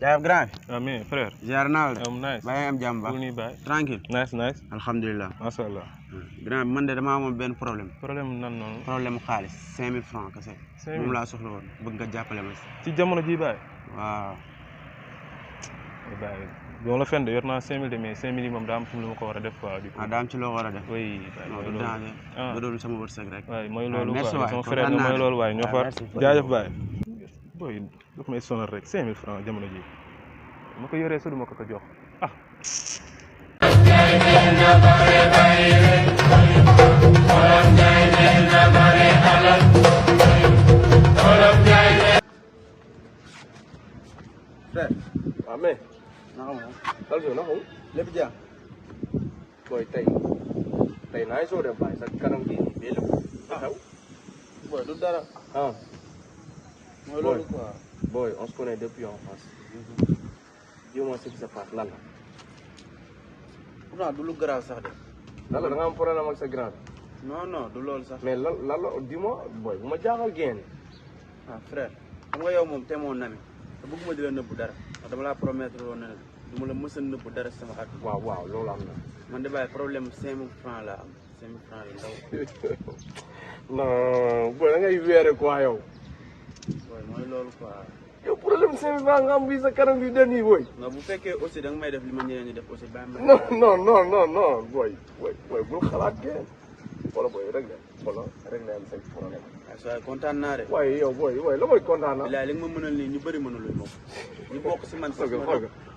jaayam grand. Amin frère. ziar naa la. Nice. Bàyyi am jàmm ba. Tranquille. Nice. Alhamdulillah. Masha Allah. Grand man de dama amoon benn problème. Problème nan noonu. Problème xaalis 5000 francs kese. 5000 moom laa soxla woon bëgg nga jàppale ma si. ci jamono ji baay. waaw. baay bon la fen de yor naa 5000 de mais 5000 yi moom daa am fu mu ma ko war a def quoi. daa am ci loo war a def. oui non du danger. ba doon sama wërsëg rek. waay mooy loolu quoi merci waay sama frère la mooy loolu waay ñoo far jaajëf baay. booy daf may sonal rek 5000 francs jamono ji ma ko yoree sa du ma ko jox ah. frère. waaw mais. naka moom. Saison naka moom. lépp jàmm. booy tey naa soo dem bàyyi sa kanam gi nii lépp. xew. booy du dara. ah. mooy loolu quoi. booy on se connaît depuis en face. dis-moi ce qui se passe lan la. pourtant du lu grave sax de. lan la da nga am problème ak sa grand. non du loolu sax. mais lan la dis-moi booy bu ma jaaxal génn. ah frère xam nga yow moom te moo nami te bëgguma di la nëbbu dara ndax dama laa promettre woon ne du ma la mës a nëbbu dara sama at. waaw loolu am na. man de bàyyi problème 5000 francs laa am 5000 francs yu ndaw. non booy da ngay weere quoi yow. booy mooy loolu quoi. yow problème 5000 francs nga am bii sa kanam gi den yi booy. non bu fekkee aussi da nga may def li ma ñeneen ñi def aussi bàyyi ma. non booy bul xalaat génn. wala booy rek la am say problème. waaye soo kontaan naa de. waaye yow booy la mooy kontaan naa. bilaay li nga ma mënal nii ñu bëri mënuluñ moom. ñu bokk si man sax ma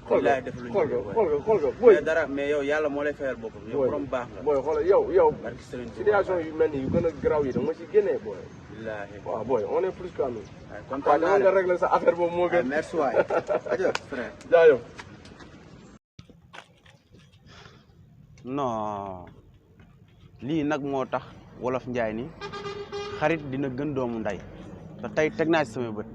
xool def luñ nga booy. mais dara mais yow yàlla moo lay fayal boppam. yow borom baax nga. booy xoolal yow. barki Sëriñ Tuubaa situation yu mel nii yu gën a garaaw yi da nga ma ci génnee booy. billaahi. waaw booy on est plus qu'amis. waaye kontaan naa de nga régler sa affaire boobu moo gën. merci waay. aja frère. jaajëf. non lii nag moo tax wolof njaay ni xarit dina gën doomu nday te tey teg naa ci sama bët.